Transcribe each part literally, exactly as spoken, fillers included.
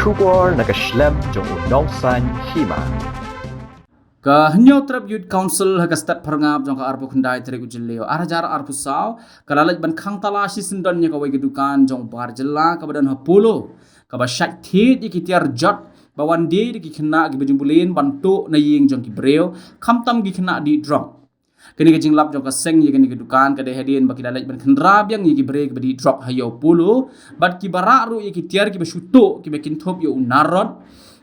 Khubor na ka shlem jong u Nongsaiñ Hima. Ka Hynñiewtrep Youth Council ha ka stet Pharngap jong ka arphew khyndai tarik u Jylliew ar hajar arphew saw ka la leit ban khang tala shisyndon ïa kawei ka dukan jong u bar jylla kaba don ha Polo, kaba shait thied ïa ki tiar jot ba wan die da ki khynnah kiba jumbulen ban tuh na ïing jong ki briew, khamtam ki khynnah dih drok. Kane ka jinglap jong ka seng ïa kane ka dukan ka dei hadien ba ki la leit ban khynra biang ïa ki briew kiba dih drok ha ïew Polo, bad kiba rah ruh ïa ki tiar kiba shu tuh kiba kynthup ïa u narot,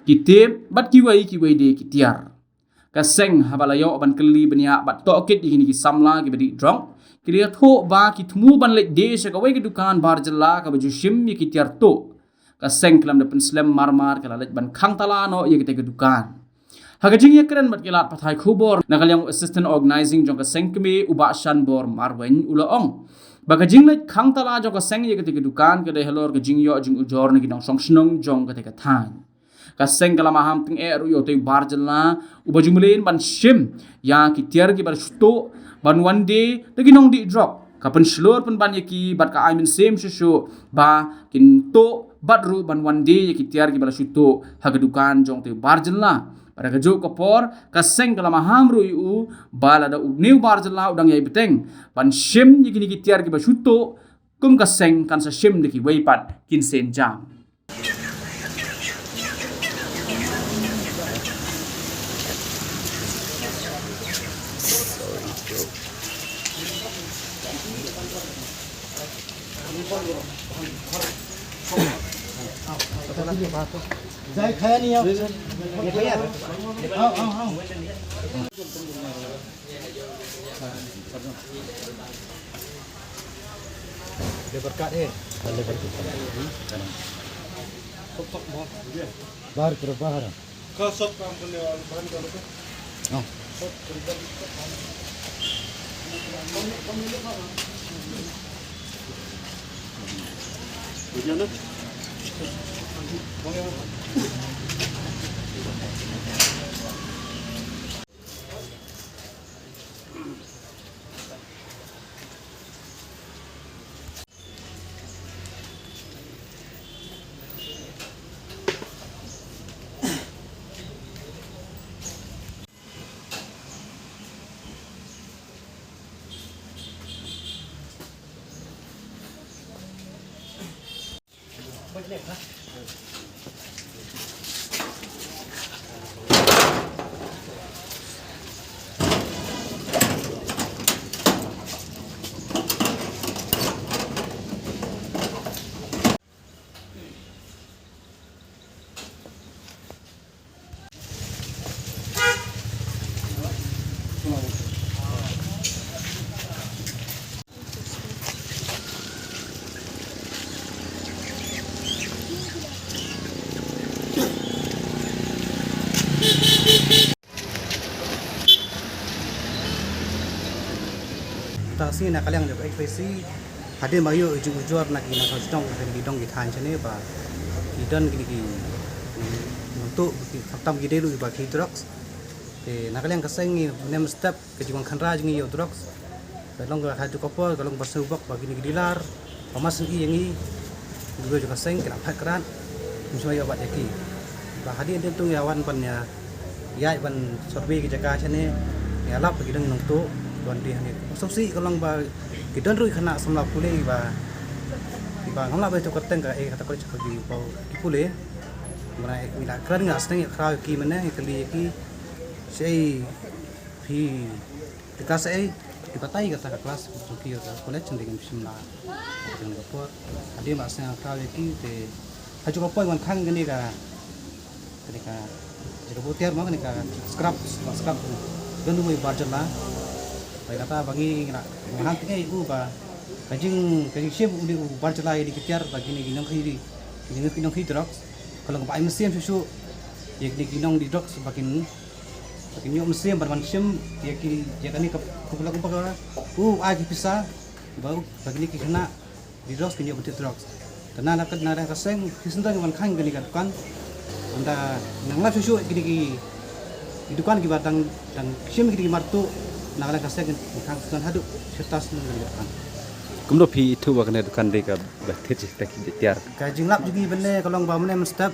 ki tep, bad kiwei kiwei de ki tiar. Ka seng haba la ïoh ban kylli bniah bad tohkit ïa kine ki samla kiba dih drok, ki la ïathuh ba ki thmu ban leit die sha kawei ka dukan bar jylla kaba ju shim ïa ki tiar tuh. Ka seng khlem da pynslem marmar ka la leit ban khang tala noh ïa katei ka dukan. Ha ka jingïakren bad ki lad pathai khubor na ka liang u Assistant Organizing jong ka seng kmie u Bah Shanbor Marwein u la ong ba ka jingleit khang tala jong ka seng ïa katei ka dukan ka dei halor ka jingïoh jingujor na ki nongshong shnong jong katei ka thaiñ. Ka seng ka la maham tyngeh ruh ïa utei u bar jylla uba jumbulen ban shim ïa ki tiar kiba la shu tuh ban wan die da ki nongdih drok. Ka pynshlur pynban ïa ki bad ka ai mynsiem shuh shuh ba kin tuh bad ruh ban wan die ïa ki tiar kiba la shu tuh ha ka dukan jong utei u bar jylla. Bad ha kajuh ka por ka seng ka la maham ruh ïa u ba lada une u bar jylla u dang ïai bteng ban shim ïa kine ki tiar kiba shu tuh, kum ka seng kan sa shim da kiwei pat kin sien jam. Labour card eh. Labour card. Bahar karo bahar. Ka sop kam kene bahan ka loko. Oh. Tang shi na ka liang jong ka H Y C, hadien ba ïoh jingujor na ki nongshong shnong, ki dong ki thaiñ shane ba ki don kine ki nongtuh, ki khamtam ki dei ruh ba ki drugs. Te na ka liang ka seng ngi nym step ka jingwan khynra jong ngi ïa u drugs. Ka long ka ha tu ka por ka long ba sngewbok ba kine ki dealer ba mas ngi ïa ngi, ngi ruh jong ka seng ki la phet krad. Ngi shu ïa bat ïa ki. Ba hadien dien tu ngi wan ban ïa ïaid ban survey ki jaka shane, ngi ïa lap ba ki dang nongtuh ban dei hangne. Sngewsih ka long ba ki don ruh ki khynnah samla pule ba, ba ngam lah ba ïathuh kyrteng ka, eh, kata ka college ka ki pau ki pule. Mara ngi la kren, ngi la sneng ïa khraw ïa ki mynne, ngi kylli ïa ki. Shaei phi, phi klas shaei? Phi batai kata ka klas jong phi, ka college, hynrei ngim shym la ïoh ka por. Hadien ba sneng khraw ïa ki te ha juh ka por wan khang kane ka, kane ka jaka butiar mo, kane ka scrap, scrap. Don uwei u bar jylla. Ba kata ba ngi la maham tyngeh ïa u ba ka jing, ka jingshim u dei u bar jylla ïa ki tiar ba kine ki nongkhaïi, ki nongkhaïi drugs. Ka long ba ai mynsiem shuh shuh ïa kine ki nongdih drugs ba kin, ba kin ïoh mynsiem ban wan shim ïa ki, ïa kane ka, ka, ka, ka, u ai ki pisa ba u, ba kine ki khynnah dih drugs kin ïoh ban thied drugs. Te na, na ka, na ka seng ki sngewdon ban khang kane ka dukan. Ynda nang lap shuh shuh kine ki, ki dukan kiba dang, dang shim kine ki martuh, na ka seng kin khang sngewdon haduh shirta snem kane ka dukan. Kumno phi ithuh ba kane ka dukan dei kaba thied shi tang ki tiar? Ka jinglap jong ngi mynne ka long ba mynne mynstep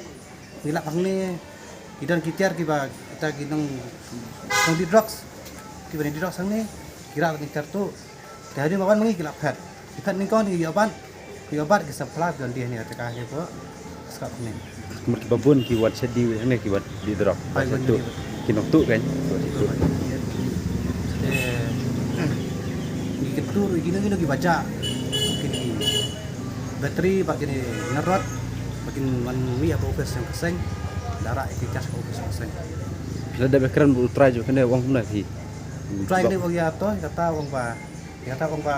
Ngi lap hangne ki don ki tiar kiba kita ki nong, nong deal drugs, kiba ne deal drugs hangne, ki rah ki tiar tu. Te hadien ba wan ma ngi ki lap phet, ki phet nyngkong, ki ïoh bat, ki ïoh bat ki sampla ki don dih hangne, te ka hangne ko skap hangne. Kumar kiba bun ki wan sha dih hangne kiba deal drugs. Bai, bun tu dih. Ki nongtuh kan. Te ngi kyntu ruh ïa kino kino kiba jah, kine ki battery bad kine ki narot, ba kin wan mih ha ka office jong ka seng, da rah ïa ki charge ka office jong ka seng. Phi la dep ïakren bad u trai jong kane, u ong kumno hi? U trai kane u ong ïa to, ïa kata u ong ba, ïa kata u ong ba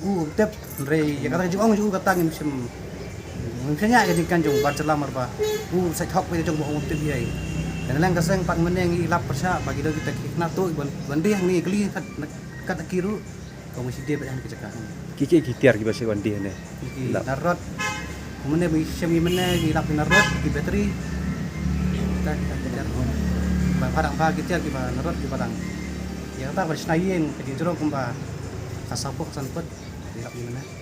u um tip, hynrei ïa kata ka jingong jong u kata ngim shym, ngim shym ñiah ïa ka jingkren jong u Bar Jylla namar ba u sait hok ba ïa jong ba u um tip ïa. Te na liang ka seng pat mynne ngi lap pyrshah ba ki don kita ki khynnah tuh ban, ban dih hangne, kylli kat, kat ki ruh. Ka mui shi dih bad ha ki jaka. Ki, ki, ki tiar kiba shu wan dih ne. Ki narot. Mynne ba ngi shem, ngi mynne ngi lap ki narot, ki battery. Kita, kita ki tiar. Ba pharang ba ki tiar kiba narot kiba dang. Ïa kata ba shna ïing ka jingjrong kumba ka saw phew san phew. Ngi lap ngi mynne.